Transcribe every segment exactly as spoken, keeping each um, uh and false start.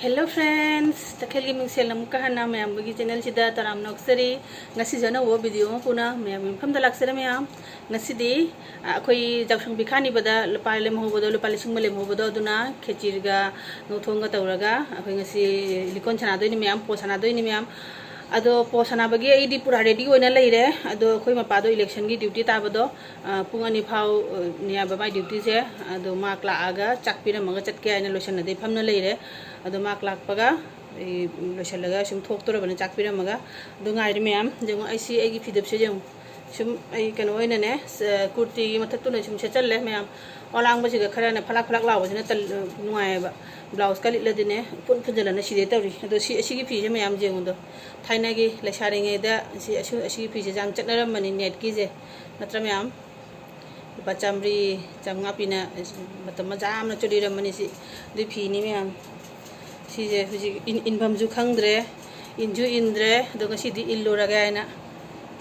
Hello friends, ꯇꯈꯦꯜꯒꯤ ꯃꯤꯡꯁꯦꯜ ꯑꯃꯨꯛꯀ ꯍꯟꯅ ꯃꯌꯥꯝꯒꯤ ꯆꯦꯅꯦꯜꯁꯤꯗ ꯇꯔꯥꯝꯅ ꯑꯣꯛꯆꯔꯤ꯫ ꯉꯁꯤꯁꯨ ꯑꯅꯧꯕ ꯚꯤꯗꯤꯑꯣ ꯑꯃ ꯄꯨꯅ ꯃꯌꯥꯝꯒꯤ ꯃꯐꯝꯗ ꯂꯥꯛꯆꯔꯦ ꯃꯌꯥꯝ꯫ ꯉꯁꯤꯗꯤ, ꯑ, ꯑꯩꯈꯣꯏ ꯌꯥꯎꯁꯪ ꯄꯤꯈꯥꯅꯤꯕꯗ ꯂꯨꯄꯥ ꯂꯦꯝꯍꯧꯕꯗꯣ, ꯂꯨꯄꯥ ꯂꯤꯁꯤꯡ ꯑꯃ ꯂꯦꯝꯍꯧꯕꯗꯣ, ꯑꯗꯨꯅ ꯈꯦꯆꯤꯒ ꯉꯧꯊꯣꯡꯒ ꯇꯧꯔꯒ ꯑꯩꯈꯣꯏ ꯉꯁꯤ ꯂꯤꯀꯣꯟ ꯁꯥꯟꯅꯗꯣꯏꯅꯤ ꯃꯌꯥꯝ, ꯄꯣ ꯁꯥꯟꯅꯗꯣꯏꯅꯤ ꯃꯌꯥꯝ꯫ ꯑꯗꯣ ꯄꯣ ꯁꯥꯟꯅꯕꯒꯤ ꯑꯩꯗꯤ ꯄꯨꯔꯥ ꯔꯦꯗꯤ ꯑꯣꯏꯅ ꯂꯩꯔꯦ꯫ ꯑꯗꯣ ꯑꯩꯈꯣꯏ ꯃꯄꯥꯗꯣ ꯏꯂꯦꯛꯁꯟꯒꯤ ꯗ꯭ꯌꯨꯇꯤ ꯇꯥꯕꯗꯣ, ꯑ, ꯄꯨꯡ ꯑꯅꯤ ꯐꯥꯎ, ꯑ, ꯅꯦ ꯍꯥꯏꯕ ꯃꯥꯏ ꯗ꯭ꯌꯨꯇꯤꯁꯦ꯫ ꯑꯗꯣ ꯃꯥ ꯂꯥꯛꯑꯒ ꯆꯥꯛ ꯄꯤꯔꯝꯃꯒ ꯆꯠꯀꯦ ꯍꯥꯏꯅ ꯂꯣꯏꯁꯟꯅꯗꯩ ꯐꯝꯅ ꯂꯩꯔꯦ꯫ ꯑꯗꯣ ꯃꯥ ꯂꯥꯛꯄꯒ ꯑꯩ ꯂꯣꯏꯁꯜꯂꯒ ꯁꯨꯝ ꯊꯣꯛꯇꯣꯔꯕꯅꯤ ꯆꯥꯛ ꯄꯤꯔꯝꯃꯒ꯫ ꯑꯗꯣ ꯉꯥꯏꯔꯦ ꯃꯌꯥꯝ, ꯌꯦꯡꯉꯣ ꯑꯩꯁꯤ ꯑꯩꯒꯤ ꯐꯤꯗꯞꯁꯦ ꯌꯦꯡꯉꯣ꯫ ꯁꯨꯝ ꯑꯩ ꯀꯩꯅꯣ ꯑꯣꯏꯅꯅꯦ, ꯁ-, ꯀꯨꯔꯇꯤꯒꯤ ꯃꯊꯛꯇꯨꯅ ꯁꯨꯝ ꯁꯦꯠꯆꯜꯂꯦ ꯃꯌꯥꯝ꯫ ꯑꯣꯂꯥꯡꯕꯁꯤꯒ ꯈꯔꯅ ꯐꯂꯥꯛ ꯐꯂꯥꯛ ꯂꯥꯎꯕꯁꯤꯅ ꯇꯜ-, ꯅꯨꯡꯉꯥꯏꯌꯦꯕ꯫ ꯕ꯭ꯂꯥꯎꯁꯀ ꯂꯤꯠꯂꯗꯤꯅꯦ ꯄꯨꯟ ꯄꯨꯟꯖꯜꯂꯅ ꯁꯤꯗꯩ ꯇꯧꯔꯤ꯫ ꯑꯗꯣ ꯁꯤ, ꯑꯁꯤꯒꯤ ꯐꯤꯁꯦ ꯃꯌꯥꯝ ꯌꯦꯡꯉꯨꯗꯣ꯫ ꯊꯥꯏꯅꯒꯤ ꯂꯩꯁꯥꯔꯤꯉꯩꯗ ꯁꯤ, ꯑꯁꯤ, ꯑꯁꯤꯒꯤ ꯐꯤꯁꯦ ꯌꯥꯝ ꯆꯠꯅꯔꯝꯕꯅꯤ ꯅꯦꯠꯀꯤꯁꯦ꯫ ꯅꯠꯇ꯭ꯔꯥ ꯃꯌꯥꯝ? ꯂꯨꯄꯥ ꯆꯥꯝꯃꯔꯤ, ꯆꯥꯝꯃꯉꯥ ꯄꯤꯅ ꯃꯇꯝ ꯑꯃ ꯌꯥꯝꯅ ꯆꯣꯠꯂꯤꯔꯝꯕꯅꯤ ꯁꯤ꯫ ꯑꯗꯨꯏ ꯐꯤꯅꯤ ꯃꯌꯥꯝ꯫ ꯁꯤꯁꯦ ꯍꯧꯖꯤꯛ ꯏꯟ-, ꯏꯟꯐꯝꯁꯨ ꯈꯪꯗ꯭ꯔꯦ, ꯏꯟꯁꯨ ꯏꯟꯗ꯭ꯔꯦ꯫ ꯑꯗꯣ ꯉꯁꯤꯗꯤ ꯏꯜꯂꯨꯔꯒꯦ ꯍꯥꯏꯅ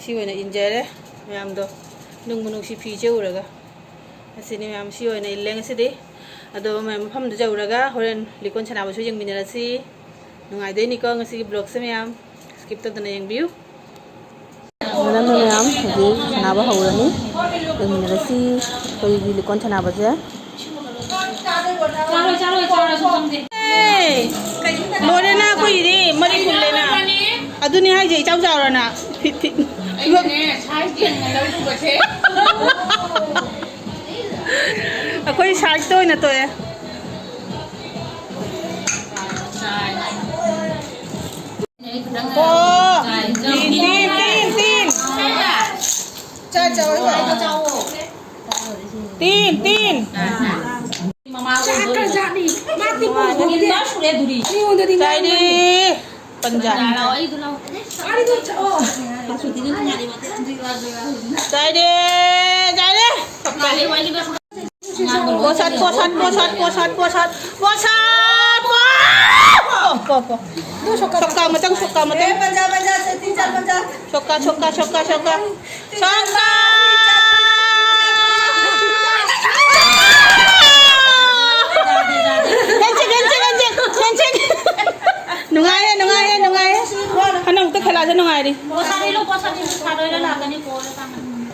ꯁꯤ ꯑꯣꯏꯅ ꯏꯟꯖꯔꯦ ꯃꯌꯥꯝꯗꯣ꯫ ꯅꯨꯡꯕꯨ ꯅꯨꯡꯁꯤ ꯐꯤꯁꯦ ꯎꯔꯒ꯫ ꯑꯁꯤꯅꯤ ꯃꯌꯥꯝ, ꯁꯤ ꯑꯣꯏꯅ ꯏꯜꯂꯦ ꯉꯁꯤꯗꯤ꯫ ꯑꯗꯣ ꯃꯌꯥꯝ ꯃꯐꯝꯗꯨ ꯌꯧꯔꯒ ꯍꯣꯔꯦꯟ ꯂꯤꯀꯣꯟ ꯁꯥꯟꯅꯕꯁꯨ ꯌꯦꯡꯃꯤꯟꯅꯔꯁꯤ꯫ ꯅꯨꯡꯉꯥꯏꯗꯣꯏꯅꯤꯀꯣ ꯉꯁꯤꯒꯤ ꯕ꯭ꯂꯣꯒꯁꯦ ꯃꯌꯥꯝ꯫ Skip ꯇꯧꯗꯅ ꯌꯦꯡꯕꯤꯌꯨ꯫ ꯃꯔꯝꯅ ꯃꯌꯥꯝ ꯍꯧꯖꯤꯛ ꯁꯥꯟꯅꯕ ꯍꯧꯔꯅꯤ꯫ ꯌꯦꯡꯃꯤꯟꯅꯔꯁꯤ ꯑꯩꯈꯣꯏꯒꯤ ꯂꯤꯀꯣꯟ ꯁꯥꯟꯅꯕꯁꯦ꯫ ꯂꯣꯏꯔꯦꯅ ꯑꯩꯈꯣꯏꯒꯤꯗꯤ ꯃꯔꯤ ꯄꯨꯜꯂꯦꯅ꯫ ꯑꯗꯨꯅꯤ ꯍꯥꯏꯁꯦ, ꯏꯆꯥꯎ ꯆꯥꯎꯔꯅ꯫ Fit, fit. ꯑꯩꯅꯅꯦ, size ꯌꯦꯡꯅ ꯂꯧꯔꯨꯕꯁꯦ꯫ ꯑꯩꯈꯣꯏ size ꯇ ꯑꯣꯏꯅ ꯇꯣꯛꯑꯦ꯫ ꯑꯣ, ꯇꯤꯟ, ꯇꯤꯟ, ꯇꯤꯟ, ꯇꯤꯟ꯫ ꯇꯤꯟ, ꯇꯤꯟ꯫ ꯆꯥꯏꯔꯦ꯫ ꯄꯟꯖꯥ꯫ ꯆꯥꯏꯔꯦ, ꯆꯥꯏꯔꯦ꯫ ꯄꯣꯁꯠ, ꯄꯣꯁꯠ, ꯄꯣꯁꯠ, ꯄꯣꯁꯠ, ꯄꯣꯁꯠ, ꯄꯣꯁꯠ, ꯄꯣ, ꯄꯣ, ꯄꯣ꯫ ꯁꯣꯀꯥ ꯑꯃꯇꯪ, ꯁꯣꯀꯥ ꯑꯃꯇꯪ꯫ ꯁꯣꯀꯥ, ꯁꯣꯀꯥ, ꯁꯣꯀꯥ, ꯁꯣꯀꯥ꯫ ꯁꯣꯀꯥ! ꯍꯦꯟꯁꯦꯛ, ꯍꯦꯟꯁꯦꯛ, ꯍꯦꯟꯁꯦꯛ, ꯍꯦꯟꯁꯦꯛ꯫ ꯄꯣꯁꯥꯗꯤ ꯂꯨ, ꯄꯣꯁꯥꯗꯤ ꯂꯨ, ꯁꯥꯗꯣꯏꯔ ꯂꯥꯛꯀꯅꯤ, ꯄꯣꯔ ꯆꯪꯉꯅꯤ꯫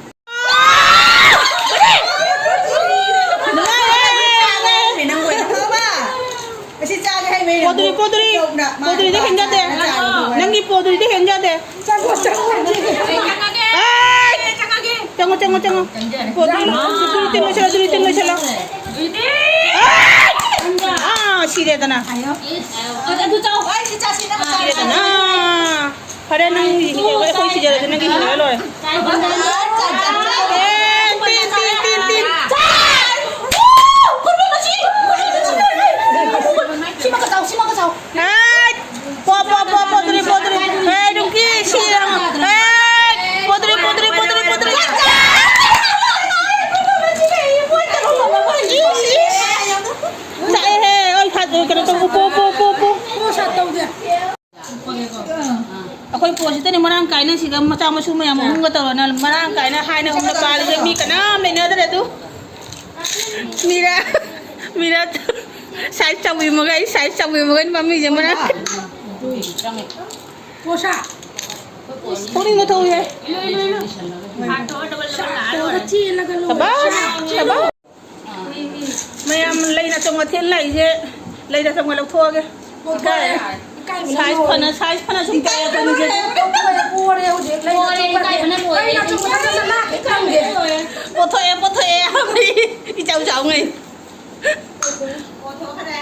ꯄꯣꯗ꯭ꯔꯤ, ꯄꯣꯗ꯭ꯔꯤ, ꯄꯣꯗ꯭ꯔꯤꯗꯤ ꯍꯦꯟꯖꯗꯦ꯫ ꯅꯪꯒꯤ ꯄꯣꯗ꯭ꯔꯤꯗꯤ ꯍꯦꯟꯖꯗꯦ꯫ ꯆꯪꯉꯣ, ꯆꯪꯉꯣ꯫ ꯑꯩ! ꯆꯪꯉꯣ, ꯆꯪꯉꯣ, ꯆꯪꯉꯣ꯫ ꯄꯣꯗ꯭ꯔꯤ, ꯄꯣꯗ꯭ꯔꯤ ꯇꯤꯟ ꯂꯣꯏꯁꯜꯂꯣ, ꯄꯣꯗ꯭ꯔꯤ ꯇꯤꯟ ꯂꯣꯏꯁꯜꯂꯣ꯫ ꯑꯥ, ꯁꯤꯔꯦꯗꯅ꯫ ꯑꯗꯨ ꯆꯥꯎ꯫ ꯁꯤꯔꯦꯗꯅ꯫ ꯐꯔꯦ, ꯅꯪ ꯍꯤꯡꯉꯒ ꯑꯩꯈꯣꯏ ꯁꯤꯖꯔꯁꯨ ꯅꯪꯒꯤ ꯍꯤꯡꯉꯒ ꯂꯣꯏꯔꯦ꯫ ꯑꯦ, ꯇꯤꯟ, ꯇꯤꯟ, ꯇꯤꯟ, ꯇꯤꯟ꯫ ꯁꯤꯃꯒ ꯆꯥꯎ, ꯁꯤꯃꯒ ꯆꯥꯎ꯫ ꯑꯦ, ꯄꯣ, ꯄꯣ, ꯄꯣ, ꯄꯣꯗ꯭ꯔꯤ, ꯄꯣꯗ꯭ꯔꯤ꯫ ꯑꯦ, ꯅꯨꯡꯀꯤ, ꯁꯤ ꯌꯦꯡꯉꯣ꯫ ꯑꯦ, ꯄꯣꯗ꯭ꯔꯤ, ꯄꯣꯗ꯭ꯔꯤ, ꯄꯣꯗ꯭ꯔꯤ, ꯄꯣꯗ꯭ꯔꯤ꯫ ꯏꯁ, ꯏꯁ꯫ ꯆꯥꯛꯑꯦꯍꯦ꯫ ꯑꯩ ꯐꯥ-, ꯀꯩꯅꯣ ꯇꯧ, ꯄꯣ, ꯄꯣ, ꯄꯣ, ꯄꯣ꯫ ꯑꯩꯈꯣꯏ ꯄꯣꯠꯁꯤꯗꯅꯤ ꯃꯔꯥꯡ ꯀꯥꯏꯅ ꯁꯤꯗ ꯃꯆꯥ ꯃꯁꯨ ꯃꯌꯥꯝ ꯑꯍꯨꯝꯒ ꯇꯧꯔꯅ ꯃꯔꯥꯡ ꯀꯥꯏꯅ ꯍꯥꯏꯅ ꯑꯍꯨꯝꯒ ꯄꯥꯜꯂꯤꯁꯦ ꯃꯤ ꯀꯅꯥꯝ ꯂꯩꯅꯗ꯭ꯔꯦ ꯑꯗꯨ꯫ ꯃꯤꯔꯥ, ꯃꯤꯔꯥ size ꯆꯥꯎꯕꯤꯃꯒ ꯑꯩ size ꯆꯥꯎꯕꯤꯃꯒ ꯃꯃꯤꯁꯦ ꯃꯔꯥꯡ꯫ ꯄꯣꯁꯥ꯫ ꯄꯨꯛꯅꯤꯡꯒ ꯊꯧꯏꯍꯦ꯫ ꯇꯧꯔꯒ ꯆꯦꯜꯂꯒ ꯂꯣꯏꯔꯦ꯫ ꯁꯕꯥꯁ, ꯁꯕꯥꯁ꯫ ꯃꯌꯥꯝ ꯂꯩꯅ ꯆꯣꯡꯕ ꯊꯦꯟ ꯂꯥꯛꯏꯁꯦ, ꯂꯩꯅ ꯆꯣꯡꯕ ꯂꯧꯊꯣꯛꯑꯒꯦ꯫ ꯏꯀꯥꯏ꯫ ꯏꯀꯥꯏꯕꯅ size ꯂꯣꯏꯔꯦ꯫ ꯐꯅ, size ꯐꯅ ꯁꯨꯝ ꯇꯧꯔꯛꯄꯅꯤꯁꯦ꯫ ꯄꯣꯔꯦ ꯍꯧꯖꯤꯛ꯫ ꯂꯩꯅ ꯄꯣꯔꯦ, ꯆꯣꯡꯕ ꯏꯀꯥꯏꯕꯅ ꯂꯣꯏꯔꯦ꯫ ꯂꯩꯅ ꯆꯣꯡꯕ ꯆꯠꯂ ꯂꯥꯛꯀꯦ ꯈꯪꯗꯦ꯫ ꯄꯣꯊꯣꯛꯑꯦ, ꯄꯣꯊꯣꯛꯑꯦ꯫ ꯏꯆꯥꯎ ꯆꯥꯎꯉꯩ꯫ ꯄꯣꯊꯣꯛꯈ꯭ꯔꯦ꯫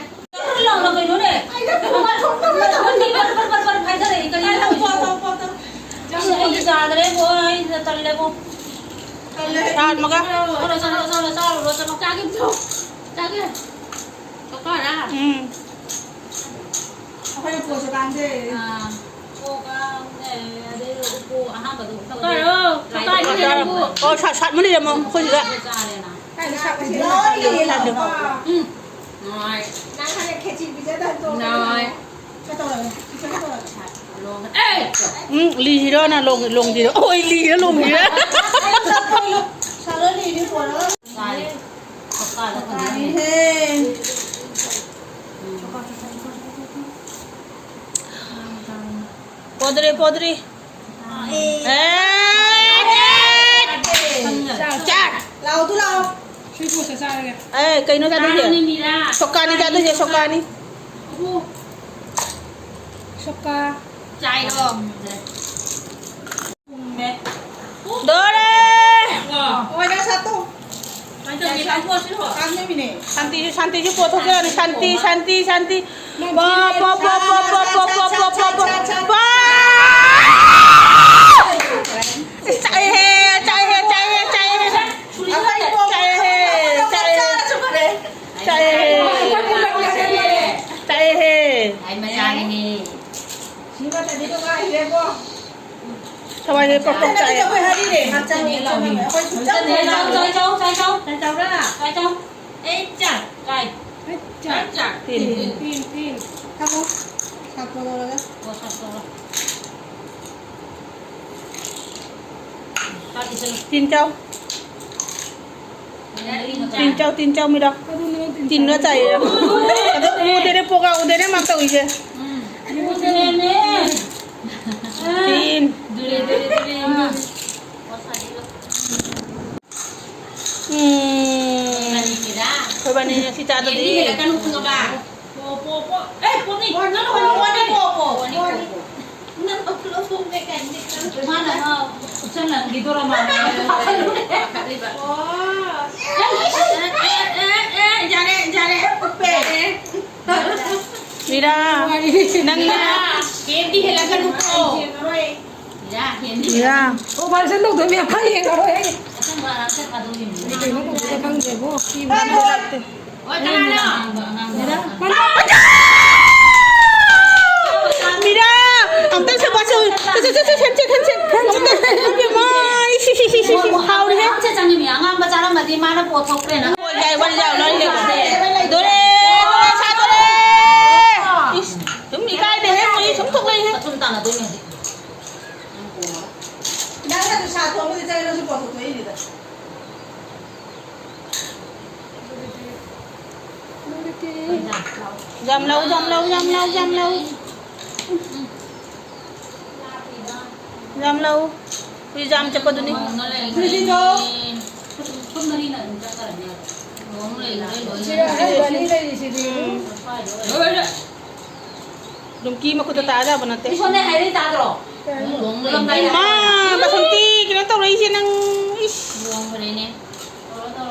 ꯂꯥꯎꯅ ꯀꯩꯅꯣꯅꯦ? ꯑꯩꯅ ꯊꯣꯡꯕ ꯊꯣꯡꯕ ꯇꯧꯕ꯫ ꯕꯔ ꯕꯔ ꯕꯔ ꯕꯔ ꯕꯔ ꯐꯥꯏꯗꯔꯛꯏ꯫ ꯀꯔꯤꯅꯣ ꯇꯧ, ꯇꯧ, ꯍꯧꯖꯤꯛꯁꯤꯕꯣ? ꯇꯧ, ꯇꯧ, ꯇꯧ꯫ ꯑꯁ, ꯑꯩꯗꯤ ꯌꯥꯗ꯭ꯔꯦꯕꯣ, ꯑꯩ ꯇꯜꯂꯦꯕꯣ꯫ ꯇꯜꯂꯦ꯫ ꯆꯥꯔꯝꯃꯒ꯫ ꯆꯠꯂꯣ, ꯆꯠꯂꯣ, ꯆꯠꯂꯣ, ꯆꯥꯔꯨꯔꯣ, ꯆꯠꯂꯣ꯫ ꯆꯥꯒꯦ, ꯆꯥꯒꯦ꯫ ꯆꯠꯀꯥꯔꯥ? ꯎꯝ꯫ ꯑꯩꯈꯣꯏꯅ ꯄꯣꯠꯁꯨ ꯀꯥꯟꯗꯦ꯫ ꯑꯥ, ꯄꯣꯠ ꯀꯥꯟꯗꯦ, ꯑꯗꯩ ꯎꯄꯨ ꯑꯍꯥꯟꯕꯗꯣ ꯆꯠꯀꯥꯔꯣ, ꯆꯠꯀꯥꯔꯣ ꯅꯪꯕꯨ꯫ ꯑꯣ, ꯁꯥꯠ-, ꯁꯥꯠꯃꯨꯟꯅ ꯂꯩꯔꯝꯃꯣ, ꯑꯩꯈꯣꯏ ꯁꯤꯗ꯫ ꯆꯥꯔꯦꯅ꯫ ꯀꯥꯏꯗ ꯁꯥꯠꯂꯤꯁꯦ? ꯂꯣꯏ ꯂꯩꯌꯦ, ꯂꯥꯛꯄ꯫ ꯎꯝ꯫ ꯅꯨꯡꯉꯥꯏ꯫ ꯅꯪ ꯍꯥꯟꯅ ꯈꯦꯆꯤ ꯄꯤꯖꯗ ꯇꯣꯛꯑꯣ꯫ ꯅꯨꯡꯉꯥꯏ꯫ ꯀꯩꯗꯧꯔꯒꯦ? ꯀꯩꯗꯧꯔꯒꯦ? ꯂꯣꯡ-, ꯑꯦ! ꯎꯝ, ꯂꯤꯔꯤꯔꯣ ꯅ ꯂꯣꯡ-, ꯂꯣꯡꯗꯤꯔꯣ? ꯑꯣꯏ, ꯂꯤꯔꯤꯔꯣ ꯂꯣꯡꯗꯤꯔꯣ? ꯁꯥꯔ ꯂꯤꯔꯤ ꯄꯣꯔꯛꯑꯣ꯫ ꯆꯥꯔꯦ꯫ ꯆꯥꯔꯦꯍꯦ꯫ ꯄꯣꯗ꯭ꯔꯤ, ꯄꯣꯗ꯭ꯔꯤ꯫ ꯑꯦ! ꯆꯥꯛ! ꯂꯥꯎꯗꯨ ꯂꯥꯎ꯫ ꯁꯤ ꯄꯣꯠꯁꯦ ꯆꯥꯔꯒꯦ꯫ ꯑꯦ, ꯀꯩꯅꯣ ꯆꯥꯗꯣꯏꯁꯦ? ꯆꯥꯔꯅꯤ, ꯃꯤꯔꯥ꯫ ꯁꯣꯀꯥꯅꯤ ꯆꯥꯗꯣꯏꯁꯦ, ꯁꯣꯀꯥꯅꯤ꯫ ꯑꯕꯨ꯫ ꯁꯣꯀꯥ꯫ ꯆꯥꯏꯔꯣ? ꯄꯨꯝꯃꯦ꯫ ꯗꯣꯔꯦ! ꯋꯥ꯫ ꯍꯣꯏ, ꯅꯪ ꯁꯥꯠꯇꯣ꯫ ꯀꯃꯥꯏꯅ ꯇꯧꯅꯤ? ꯀꯥꯡꯕꯨ ꯑꯁꯤꯔꯣ? ꯀꯥꯡꯅꯦꯃꯤꯅꯦ꯫ ꯁꯥꯟꯇꯤꯁꯨ, ꯁꯥꯟꯇꯤꯁꯨ ꯄꯣꯊꯣꯛꯆꯔꯅꯤ꯫ ꯁꯥꯟꯇꯤ, ꯁꯥꯟꯇꯤ, ꯁꯥꯟꯇꯤ꯫ ꯄꯣ, ꯄꯣ, ꯄꯣ꯫ ꯆꯥꯏꯍꯦ, ꯆꯥꯏꯍꯦ, ꯆꯥꯏꯍꯦ, ꯆꯥꯏꯍꯦ꯫ ꯆꯥꯏꯍꯦ, ꯆꯥꯏꯍꯦ꯫ ꯆꯥꯏꯍꯦ꯫ ꯆꯥꯏꯍꯦ꯫ ꯑꯩ ꯃꯆꯥꯅꯤꯍꯦ꯫ ꯊꯋꯥꯏꯁꯦ ꯄ꯭ꯔꯣꯛ ꯄ꯭ꯔꯣꯛ ꯆꯥꯛꯑꯦ꯫ ꯑꯩꯈꯣꯏ ꯍꯥꯏꯔꯤꯅꯦ, ꯃꯆꯥꯅꯤ, ꯃꯆꯥꯅꯤ꯫ ꯑꯩꯈꯣꯏ ꯁꯨꯡꯆꯪ ꯆꯪꯗꯦ꯫ ꯆꯥꯎ, ꯆꯥꯎ, ꯆꯥꯎ, ꯆꯥꯎ, ꯆꯥꯎ꯫ ꯆꯥꯎ, ꯆꯥꯎ꯫ ꯑꯩ ꯆꯥꯛ ꯀꯥꯏ? ꯑꯩ ꯆꯥꯛ꯫ ꯆꯥꯛ꯫ ꯇꯤꯟ꯫ ꯇꯤꯟ, ꯇꯤꯟ꯫ ꯊꯝꯃꯣ꯫ ꯁꯥꯛꯇꯣꯛꯑꯒ꯫ ꯑꯣ, ꯁꯥꯛꯇꯣꯛꯑꯒ꯫ ꯆꯥꯛ ꯄꯤꯁꯜꯂꯨ꯫ ꯇꯤꯟ ꯆꯥꯎ꯫ ꯇꯤꯟ ꯆꯥꯎ, ꯇꯤꯟ ꯆꯥꯎ, ꯃꯤꯔꯣ꯫ ꯇꯤꯟꯅ ꯆꯥꯏꯌꯦ꯫ ꯑꯗꯣ ꯎꯗꯦꯅꯦ, ꯄꯣꯒ ꯎꯗꯦꯅꯦ, ꯃꯥ ꯇꯧꯔꯤꯁꯦ꯫ ꯎꯝ꯫ ꯇꯤꯟ꯫ ꯗꯨꯔꯦ, ꯗꯨꯔꯦ, ꯗꯨꯔꯦ꯫ ꯎꯝ꯫ ꯑꯩꯈꯣꯏꯕꯥꯅꯤ ꯉꯁꯤ ꯆꯥꯗꯗꯤ꯫ ꯌꯦꯟꯗꯤ ꯍꯦꯜꯂꯛꯀꯅꯨ ꯈꯪꯉꯕ? ꯄꯣ, ꯄꯣ, ꯄꯣ꯫ ꯑꯦ, ꯄꯣꯅꯤ꯫ ꯄꯣꯅꯤ, ꯄꯣꯅꯤ, ꯄꯣꯅꯤ, ꯄꯣ, ꯄꯣ꯫ ꯄꯣꯅꯤ, ꯄꯣ, ꯂꯣꯏ ꯄꯣ꯫ ꯅꯪ ꯂꯧꯊꯣꯛ ꯂꯧꯊꯣꯛꯅꯦ ꯀꯥꯏꯅ ꯃꯥꯅ ꯑꯃ ꯎꯠꯁꯜꯂꯝꯈꯤꯗꯣꯔ ꯃꯥꯜꯂꯦ꯫ ꯄꯥꯈꯠꯂꯤꯕ꯫ ꯑꯣ꯫ ꯑꯦ, ꯑꯦ, ꯑꯦ, ꯑꯦ, ꯌꯥꯔꯦ, ꯌꯥꯔꯦ꯫ ꯎꯞꯄꯦ꯫ ꯃꯤꯔꯥ, ꯅꯪꯅ ꯀꯦꯟꯗꯤ ꯍꯦꯜꯂꯛꯀꯅꯨꯀꯣ꯫ ꯃꯤꯔꯥ, ꯀꯦꯟꯗꯤ ꯃꯤꯔꯥ꯫ ꯑꯣꯄꯔꯦꯁꯟ ꯇꯧꯗꯣꯏ ꯃꯌꯥꯝ ꯈꯔ ꯌꯦꯡꯉꯔꯣꯏ ꯑꯩ꯫ ꯑꯆꯝꯕ ꯑꯔꯥꯛꯁꯦ ꯊꯥꯗꯣꯛꯏꯅꯤ꯫ ꯀꯩꯅꯣ ꯇꯧꯗꯣꯏ ꯈꯪꯗꯦꯕꯣ꯫ ꯅꯪ ꯍꯦꯜꯂꯛꯇꯦ꯫ ꯃꯤꯔꯥ, ꯑꯝꯇꯪ ꯁꯦ ꯄꯥꯁ ꯇꯧ꯫ ꯁꯦ, ꯁꯦ, ꯁꯦ, ꯁꯦ, ꯁꯦ, ꯁꯦ, ꯁꯦ꯫ ꯑꯝꯇ, ꯏꯃꯥ, ꯏꯁ, ꯏꯁ, ꯏꯁ, ꯏꯁ, ꯏꯁ, ꯍꯥꯎꯔꯦꯍꯦ꯫ ꯑꯉꯥꯡꯁꯦ ꯆꯪꯉꯤ, ꯃꯤ ꯑꯉꯥꯡꯕ ꯆꯥꯔꯝꯃꯗꯤ ꯃꯥꯅ ꯄꯣꯠꯊꯣꯛꯇ꯭ꯔꯦꯅ꯫ ꯍꯣꯏ, ꯌꯥꯏ, ꯋꯥꯔꯤ ꯌꯥꯎ, ꯂꯣꯏ ꯂꯩ꯫ ꯗꯣꯔꯦ, ꯗꯣꯔꯦ, ꯁꯥ ꯗꯣꯔꯦ꯫ ꯏꯁ, ꯁꯨꯝ ꯏꯀꯥꯏꯗꯦꯍꯦ, ꯃꯣꯏ ꯁꯨꯝ ꯊꯣꯛꯂꯛꯏꯍꯦ꯫ ꯃꯆꯨꯝ ꯇꯥꯟꯅꯗꯣꯏꯅꯦ ꯍꯧꯖꯤꯛ꯫ ꯅꯪ ꯑꯗꯨ ꯁꯥ ꯊꯣꯡꯕꯗꯤ ꯆꯪꯉꯦ, ꯅꯪꯁꯨ ꯄꯣꯠꯊꯣꯛ ꯊꯣꯛꯏꯅꯤꯗ꯫ ꯌꯥꯝ ꯂꯧ, ꯌꯥꯝ ꯂꯧ, ꯌꯥꯝ ꯂꯧ, ꯌꯥꯝ ꯂꯧ꯫ ꯌꯥꯝ ꯂꯧ꯫ ꯑꯩꯈꯣꯏ ꯖꯥꯝ ꯆꯠꯄꯗꯨꯅꯤ꯫ ꯂꯨꯍꯣꯡꯅ ꯂꯩꯕꯅꯤ꯫ ꯁꯤꯗ ꯑꯍꯩꯕ ꯑꯅꯤ ꯂꯩꯔꯤꯁꯤꯗꯤ꯫ ꯎꯝ꯫ ꯂꯨꯝꯀꯤ ꯃꯈꯨꯠꯇ ꯇꯥ ꯌꯥꯕ ꯅꯠꯇꯦ꯫ ꯏꯁꯣꯔꯅ ꯍꯥꯏꯔꯤ ꯇꯥꯗ꯭ꯔꯣ? ꯂꯨꯍꯣꯡꯅ ꯂꯩꯕꯅꯤ꯫ ꯏꯃꯥ, ꯕꯁꯟꯇꯤ, ꯀꯩꯅꯣ ꯇꯧꯔꯛꯏꯁꯦ ꯅꯪ꯫ ꯏꯁ꯫ ꯂꯨꯍꯣꯡꯈ꯭ꯔꯦꯅꯦ꯫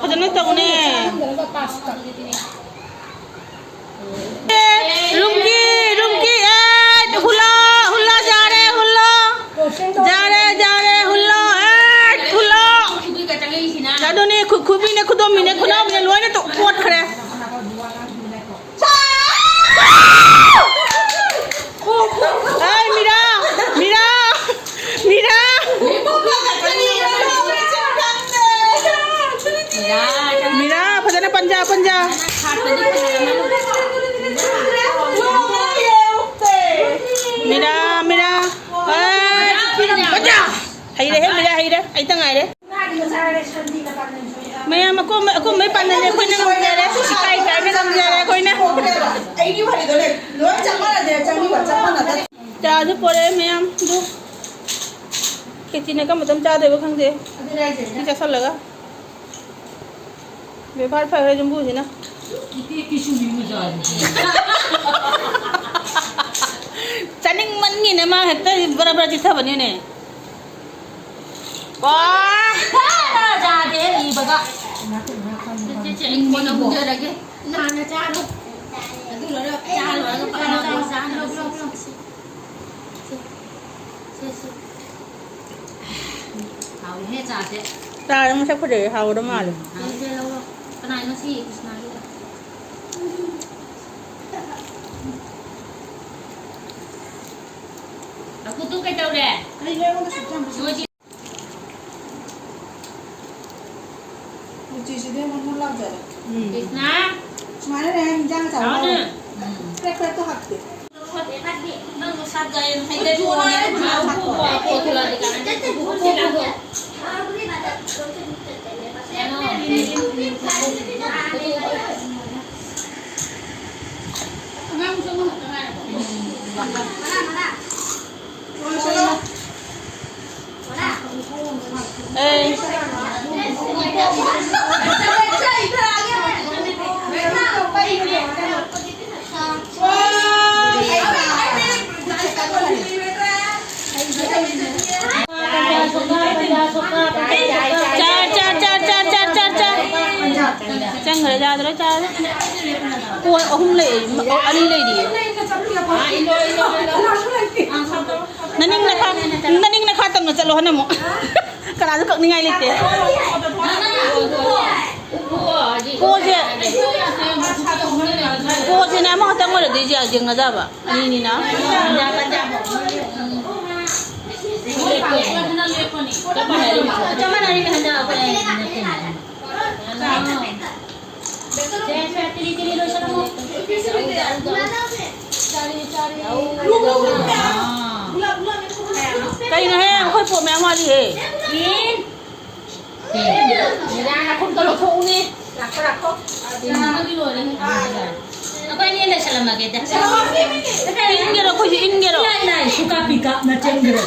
ꯐꯖꯅ ꯇꯧꯅꯦ꯫ ꯆꯥꯔꯝꯗꯅꯕ ꯄꯥꯁꯇ꯫ ꯑꯦ, ꯔꯨꯝꯀꯤ, ꯔꯨꯝꯀꯤ, ꯑꯦ, ꯍꯨꯜꯂꯣ, ꯍꯨꯜꯂꯣ, ꯌꯥꯔꯦ, ꯍꯨꯜꯂꯣ꯫ ꯌꯥꯔꯦ, ꯌꯥꯔꯦ, ꯍꯨꯜꯂꯣ, ꯑꯦ, ꯍꯨꯜꯂꯣ꯫ ꯑꯗꯨꯅꯦ, ꯈꯨ-, ꯈꯨꯕꯤꯅꯦ, ꯈꯨꯗꯣꯝꯕꯤꯅꯦ, ꯈꯨꯅꯥꯎꯕꯤꯅꯦ, ꯂꯣꯏꯅ ꯇꯣ-, ꯀꯣꯠꯈ꯭ꯔꯦ꯫ ꯑꯦ, ꯃꯤꯔꯥ, ꯃꯤꯔꯥ, ꯃꯤꯔꯥ꯫ ꯃꯤꯔꯥ, ꯐꯖꯅ ꯄꯟꯖꯥ, ꯄꯟꯖꯥ꯫ ꯃꯤꯔꯥ, ꯃꯤꯔꯥ꯫ ꯑꯦ, ꯄꯟꯖꯥ꯫ ꯍꯩꯔꯦꯍꯦ, ꯃꯤꯔꯥ ꯍꯩꯔꯦ꯫ ꯑꯩꯇ ꯉꯥꯏꯔꯦ꯫ ꯃꯌꯥꯝ ꯑꯀꯣꯝꯕ-, ꯑꯀꯣꯝꯕꯩ ꯄꯥꯟꯗꯝꯅꯦ, ꯑꯩꯈꯣꯏꯅ ꯉꯝꯖꯔꯦ꯫ ꯏꯀꯥꯏ ꯏꯀꯥꯏꯅ ꯉꯝꯖꯔꯦ ꯑꯩꯈꯣꯏꯅ꯫ ꯑꯩꯒꯤ ꯋꯥꯔꯤꯗꯣ ꯂꯣꯏ ꯆꯞ ꯃꯥꯟꯅꯗꯦ, ꯆꯪꯉꯤꯕ ꯆꯞ ꯃꯥꯟꯅꯗꯦ꯫ ꯆꯥꯁꯨ ꯄꯣꯔꯛꯑꯦ ꯃꯌꯥꯝ꯫ ꯑꯗꯨ ꯈꯦꯆꯤꯅ ꯀꯔꯝꯕ ꯃꯇꯝ ꯆꯥꯗꯣꯏꯕ ꯈꯪꯗꯦ꯫ ꯑꯗꯨꯅꯦ ꯍꯥꯏꯁꯦ꯫ ꯁꯤ ꯆꯥꯁꯜꯂꯒ꯫ ꯕꯦꯕꯥꯔ ꯐꯈ꯭ꯔꯦ ꯌꯨꯝꯕꯨꯁꯤꯅ꯫ ꯏꯇꯦꯛꯀꯤ ꯁꯨꯃꯤ ꯃꯆꯥꯁꯤꯗꯤ꯫ ꯆꯥꯅꯤꯡꯃꯟꯒꯤꯅ ꯃꯥ ꯍꯦꯛꯇ ꯕꯔꯥ ꯕꯔꯥ ꯆꯤꯠꯊꯕꯅꯤꯅꯦ꯫ ꯋꯥ! ꯌꯥꯗꯦ ꯏꯕꯒ꯫ ꯁꯦ, ꯁꯦ, ꯑꯩ ꯀꯣꯟꯅ ꯍꯨꯟꯖꯔꯒꯦ꯫ ꯅꯥꯟꯅ ꯆꯥꯔꯣ꯫ ꯑꯗꯨ ꯂꯣꯏꯔ ꯆꯥ ꯂꯣꯏꯔꯒ ꯄꯥꯛꯅ ꯆꯥꯔꯣ꯫ ꯁꯦ, ꯁꯦ꯫ ꯍꯥꯎꯏꯍꯦ ꯆꯥꯁꯦ꯫ ꯆꯥꯁꯦ ꯃꯁꯛ ꯐꯖꯩ, ꯍꯥꯎꯒꯗꯧ ꯃꯥꯜꯂꯦ꯫ ꯎꯝ, ꯍꯥꯎꯏꯁꯦ ꯂꯧꯔꯣ꯫ ꯀꯅꯥꯅꯣ ꯁꯤ ꯀ꯭ꯔꯤꯁꯅꯥꯒꯤꯗꯣ? ꯑꯀꯨꯇꯨ ꯀꯩꯗꯧꯔꯦ? ꯅꯣꯏꯒꯤ ꯃꯨꯆꯤꯁꯤꯗꯤ ꯃꯣꯟ ꯃꯣꯟ ꯂꯥꯎꯖꯔꯦ꯫ ꯎꯝ꯫ ꯀ꯭ꯔꯤꯁꯅꯥ? ꯁꯨꯃꯥꯏꯅꯅꯦ ꯍꯤꯟꯖꯥꯡ ꯑꯆꯥꯔ ꯍꯥꯎꯅꯦ꯫ ꯍꯥꯎꯔꯦ꯫ ꯎꯝ꯫ ꯀ꯭ꯔꯦꯛ ꯀ꯭ꯔꯦꯛꯇꯣ ꯍꯥꯞꯇꯦ꯫ ꯅꯪ ꯁꯥꯠ ꯖꯥꯏ ꯍꯩꯗꯔꯤ ꯍꯣꯅꯦ꯫ ꯑꯉꯥꯡꯁꯨ ꯑꯃꯈꯛꯇ ꯉꯥꯏꯔꯕꯣ? ꯂꯣꯏꯁꯤꯜꯂꯣ꯫ ꯀꯣꯟ ꯑꯍꯨꯝ ꯂꯩ, ꯑꯅꯤ ꯂꯩꯔꯤꯌꯦ꯫ ꯅꯅꯤꯡ ꯅꯈꯥ, ꯅꯅꯤꯡ ꯅꯈꯥ ꯇꯝꯅ ꯆꯠꯂꯣ ꯍꯟꯅ ꯑꯃꯨꯛ꯫ ꯀꯅꯥꯁꯨ ꯀꯛꯅꯤꯡꯉꯥꯏ ꯂꯩꯇꯦ꯫ ꯀꯣꯟꯁꯦ, ꯀꯣꯟꯁꯦꯅꯦ ꯑꯃꯈꯛꯇꯪ ꯑꯣꯏꯔꯗꯤ ꯌꯦꯡꯅꯗꯕ꯫ ꯑꯅꯤꯅꯤꯅ꯫ ꯆꯞ ꯃꯥꯟꯅꯔꯤꯅꯦ ꯍꯟꯗꯛ ꯑꯩꯈꯣꯏ ꯑꯅꯤ꯫ ꯀꯩꯅꯣꯍꯦ, ꯑꯩꯈꯣꯏ ꯄꯣꯠ ꯃꯌꯥꯝ ꯋꯥꯠꯂꯤꯍꯦ꯫ ꯑꯩꯈꯣꯏ ꯑꯅꯤ ꯂꯣꯏꯁꯜꯂꯝꯃꯒꯦꯗ꯫ ꯏꯟꯒꯦꯔꯣ, ꯑꯩꯈꯣꯏꯁꯨ ꯏꯟꯒꯦꯔꯣ? ꯏꯂꯥꯏ ꯂꯥꯏ, ꯁꯨꯀꯥ ꯄꯤꯀꯥ ꯅꯆꯦꯟꯒꯦꯔꯣ?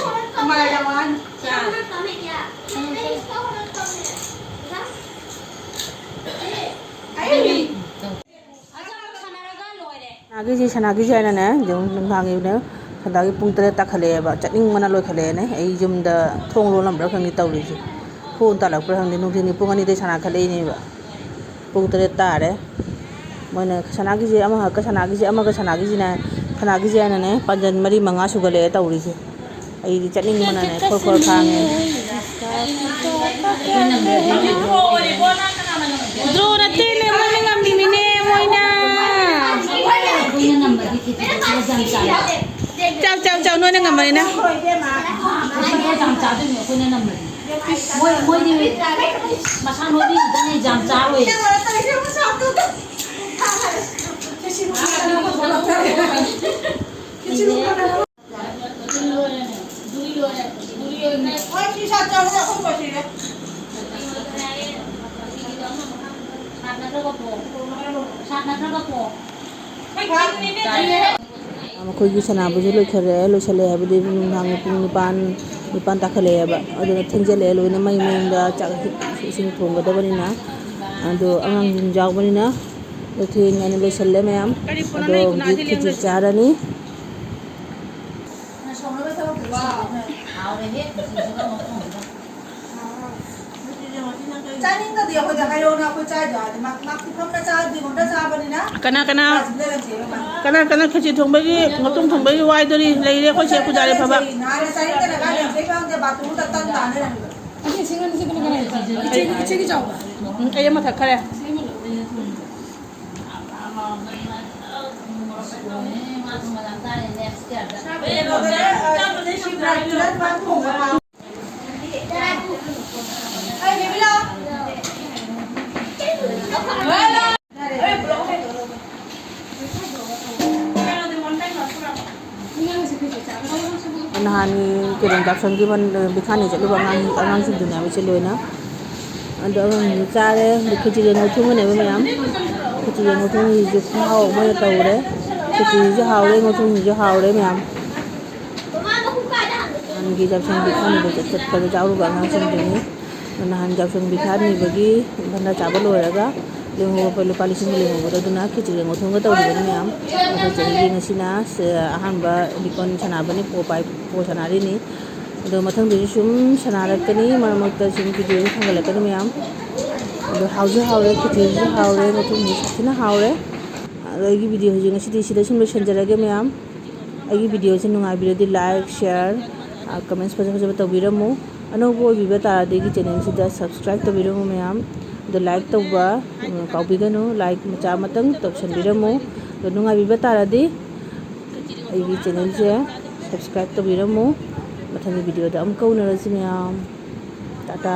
ꯁꯅꯥꯒꯤꯁꯤ, ꯁꯅꯥꯒꯤꯁꯤ ꯍꯥꯏꯅꯅꯦ, ꯌꯦꯡꯉꯨ, ꯅꯨꯡꯗꯥꯡꯒꯤꯅꯦ, ꯁꯟꯗꯥꯒꯤ ꯄꯨꯡ ꯇꯔꯦꯠ ꯇꯥꯈꯠꯂꯛꯑꯦꯕ, ꯆꯠꯅꯤꯡꯕꯅ ꯂꯣꯏꯈꯠꯂꯛꯑꯦꯅꯦ꯫ ꯑꯩ ꯌꯨꯝꯗ ꯊꯣꯡ ꯂꯣꯜꯂꯝꯕ꯭ꯔꯥ ꯈꯪꯗꯦ ꯇꯧꯔꯤꯁꯦ꯫ ꯐꯣꯟ ꯇꯥꯜꯂꯛꯄ꯭ꯔꯥ ꯈꯪꯗꯦ, ꯅꯨꯡꯊꯤꯟꯒꯤ ꯄꯨꯡ ꯑꯅꯤꯗꯩ ꯁꯅꯥ ꯈꯠꯂꯛꯏꯅꯦꯕ꯫ ꯄꯨꯡ ꯇꯔꯦꯠ ꯇꯥꯔꯦ꯫ ꯃꯣꯏꯅ ꯁꯅꯥꯒꯤꯁꯦ ꯑꯃꯈꯛꯀ ꯁꯅꯥꯒꯤꯁꯦ ꯑꯃꯒ ꯁꯅꯥꯒꯤꯁꯤꯅ, ꯁꯅꯥꯒꯤꯁꯦ ꯍꯥꯏꯅꯅꯦ, ꯄꯥꯟꯖꯟ ꯃꯔꯤ ꯃꯉꯥ ꯁꯨꯒꯠꯂꯛꯑꯦ ꯇꯧꯔꯤꯁꯦ꯫ ꯑꯩꯗꯤ ꯆꯠꯅꯤꯡꯕꯅꯅꯦ ꯈꯣꯔ ꯈꯣꯔ ꯈꯥꯡꯉꯦ꯫ ꯗ꯭ꯔꯣ ꯅꯠꯇꯦꯅꯦ, ꯃꯣꯏꯅ ꯉꯝꯃꯤꯃꯤꯅꯦ, ꯃꯣꯏꯅ꯫ ꯆꯥꯎ, ꯆꯥꯎ, ꯆꯥꯎ, ꯅꯣꯏꯅ ꯉꯝꯕꯅꯤꯅ꯫ ꯃꯣꯏ, ꯃꯣꯏꯗꯤ ꯃꯁꯥ ꯅꯣꯏꯕꯤ ꯈꯛꯇꯅꯦ, ꯌꯥꯝ ꯆꯥꯔꯣꯏ꯫ ꯃꯈꯣꯏꯒꯤ ꯁꯥꯟꯅꯕꯁꯨ ꯂꯣꯏꯈꯔꯦ, ꯂꯣꯏꯁꯜꯂꯦ ꯍꯥꯏꯕꯗꯤ ꯅꯨꯡꯗꯥꯡꯒꯤ ꯄꯨꯡ ꯅꯤꯄꯥꯟ, ꯅꯤꯄꯥꯟ ꯇꯥꯈꯠꯂꯛꯑꯦꯕ꯫ ꯑꯗꯨꯅ ꯊꯦꯡꯖꯜꯂꯛꯑꯦ, ꯂꯣꯏꯅ ꯃꯩ ꯃꯌꯨꯝꯗ ꯆꯥꯛ ꯏꯁꯤꯡ ꯊꯣꯡꯒꯗꯕꯅꯤꯅ꯫ ꯑꯗꯣ ꯑꯉꯥꯡꯁꯤꯡ ꯌꯥꯎꯕꯅꯤꯅ ꯑꯗꯣ ꯊꯦꯡꯉꯦꯅ ꯂꯣꯏꯁꯜꯂꯦ ꯃꯌꯥꯝ꯫ ꯑꯗꯣ ꯍꯧꯖꯤꯛ ꯈꯦꯆꯤ ꯆꯥꯔꯅꯤ꯫ ꯆꯥꯅꯤꯡꯗꯗꯤ ꯑꯩꯈꯣꯏꯗ ꯍꯥꯏꯔꯛꯑꯣꯅ ꯑꯩꯈꯣꯏ ꯆꯥꯏꯗꯣ ꯍꯥꯏꯗꯤ ꯃꯥ ꯃꯥ ꯄꯨꯈꯝꯗ ꯆꯥꯗ꯭ꯔꯤꯉꯣꯝꯗ ꯆꯥꯕꯅꯤꯅ꯫ ꯀꯅꯥ ꯀꯅꯥ ꯆꯥꯁꯤꯟꯗ ꯂꯩꯔꯝꯁꯦꯕ ꯃꯥ꯫ ꯀꯅꯥ ꯀꯅꯥ ꯈꯦꯆꯤ ꯊꯣꯡꯕꯒꯤ ꯉꯥꯄ꯭ꯔꯨꯝ ꯊꯣꯡꯕꯒꯤ ꯋꯥꯏꯗꯣꯔꯤ ꯂꯩꯔꯦ ꯑꯩꯈꯣꯏ ꯆꯦ ꯄꯨꯖꯥꯔꯤ ꯐꯕ꯫ ꯅꯍꯥꯟꯅ ꯆꯥꯅꯤꯡꯗꯅ ꯀꯥꯏ ꯂꯩꯔꯝꯁꯦ ꯈꯪꯗꯦ ꯕꯥꯊꯔꯨꯝꯗ ꯇꯟ ꯇꯥꯅ ꯂꯩꯔꯝꯃꯤꯕ꯫ ꯑꯁꯤ ꯁꯤꯡ ꯑꯅꯤꯁꯤ ꯀꯅꯥ ꯀꯅꯥ ꯏꯆꯦꯒꯤ ꯏꯆꯦꯒꯤ ꯆꯥꯎꯕ꯫ ꯎꯝ, ꯑꯩ ꯑꯃ ꯊꯛꯈꯔꯦ꯫ ꯅꯍꯥꯟ ꯀꯩꯅꯣ ꯌꯥꯎꯁꯪꯒꯤ ꯕꯟ-, ꯕꯤꯈꯥꯅꯤ ꯆꯠꯂꯨꯕ ꯑꯉꯥꯡ, ꯑꯉꯥꯡꯁꯤꯡꯗꯨꯅꯦꯕ ꯏꯆꯦ ꯂꯣꯏꯅ꯫ ꯑꯗꯣ ꯑꯉꯥꯡꯁꯤꯡꯗꯨ ꯆꯥꯔꯦ꯫ ꯑꯗꯨ ꯈꯦꯆꯤ ꯀꯥꯡꯉꯧ ꯊꯣꯡꯒꯅꯦꯕ ꯃꯌꯥꯝ꯫ ꯈꯦꯆꯤ ꯀꯥꯡꯉꯧ ꯊꯣꯡꯕꯁꯤꯁꯨ ꯈꯨꯍꯥꯎ ꯑꯃ ꯇꯧꯔꯦ꯫ ꯈꯦꯆꯤꯁꯤꯁꯨ ꯍꯥꯎꯔꯦ, ꯀꯥꯡꯉꯧ ꯊꯣꯡꯕꯁꯤꯁꯨ ꯍꯥꯎꯔꯦ ꯃꯌꯥꯝ꯫ ꯅꯍꯥꯟꯒꯤ ꯌꯥꯎꯁꯪ ꯕꯤꯈꯥꯅꯤꯗ ꯆꯠꯄꯗ ꯌꯥꯎꯔꯨꯕ ꯑꯉꯥꯡꯁꯤꯡꯗꯨꯅꯤ꯫ ꯅꯍꯥꯟ ꯌꯥꯎꯁꯪ ꯕꯤꯈꯥꯅꯤꯕꯒꯤ ꯚꯟꯗꯥ ꯆꯥꯕ ꯂꯣꯏꯔꯒ ꯂꯦꯝꯍꯧꯕ ꯂꯨꯄꯥ ꯂꯤꯁꯤꯡ ꯂꯦꯝꯍꯧꯕꯗꯣ ꯑꯗꯨꯅ ꯈꯦꯆꯤ ꯀꯥꯡꯉꯧ ꯊꯣꯡꯒ ꯇꯧꯔꯤꯕꯅꯤ ꯃꯌꯥꯝ꯫ ꯑꯩꯈꯣꯏ ꯆꯍꯤꯒꯤ ꯉꯁꯤꯅ ꯁ-, ꯑꯍꯥꯟꯕ ꯂꯤꯀꯣꯟ ꯁꯥꯟꯅꯕꯅꯤ, ꯄꯣ ꯄꯥꯏ-, ꯄꯣ ꯁꯥꯟꯅꯔꯤꯅꯤ꯫ ꯑꯗꯣ ꯃꯊꯪꯗꯁꯨ ꯁꯨꯝ ꯁꯥꯟꯅꯔꯛꯀꯅꯤ, ꯃꯔꯛ ꯃꯔꯛꯇ ꯁꯨꯝ ꯚꯤꯗꯤꯑꯣꯁꯨ ꯊꯥꯒꯠꯂꯛꯀꯅꯤ ꯃꯌꯥꯝ꯫ ꯑꯗꯣ ꯍꯥꯎꯁꯨ ꯍꯥꯎꯔꯦ, ꯈꯦꯆꯤꯁꯨ ꯍꯥꯎꯔꯦ, ꯃꯊꯨꯝꯁꯨ ꯁꯥꯊꯤꯅ ꯍꯥꯎꯔꯦ꯫ ꯑꯗꯣ ꯑꯩꯒꯤ ꯚꯤꯗꯤꯑꯣꯁꯦ ꯉꯁꯤꯗꯤ ꯁꯤꯗ ꯁꯨꯝ ꯂꯣꯏꯁꯤꯟꯖꯔꯒꯦ ꯃꯌꯥꯝ꯫ ꯑꯩꯒꯤ ꯚꯤꯗꯤꯑꯣꯁꯦ ꯅꯨꯡꯉꯥꯏꯕꯤꯔꯗꯤ like, share, ꯑ, comments ꯐꯖ ꯐꯖꯕ ꯇꯧꯕꯤꯔꯝꯃꯨ꯫ ꯑꯅꯧꯕ ꯑꯣꯏꯕꯤꯕ ꯇꯥꯔꯗꯤ ꯑꯩꯒꯤ channelꯁꯤꯗ subscribe ꯇꯧꯕꯤꯔꯝꯃꯨ ꯃꯌꯥꯝ꯫ ꯑꯗꯣ like ꯇꯧꯕ, ꯎꯝ, ꯀꯥꯎꯕꯤꯒꯅꯨ, like ꯃꯆꯥ ꯑꯃꯇꯪ ꯇꯧꯁꯟꯕꯤꯔꯝꯃꯨ꯫ ꯑꯗꯣ ꯅꯨꯡꯉꯥꯏꯕꯤꯕ ꯇꯥꯔꯗꯤ ꯑꯩꯒꯤ channelꯁꯦ subscribe ꯇꯧꯕꯤꯔꯝꯃꯨ꯫ ꯃꯊꯪꯒꯤ ꯚꯤꯗꯤꯑꯣꯗ ꯑꯃꯨꯛꯀ ꯎꯅꯔꯁꯤ ꯃꯌꯥꯝ꯫ ꯇꯥꯇꯥ꯫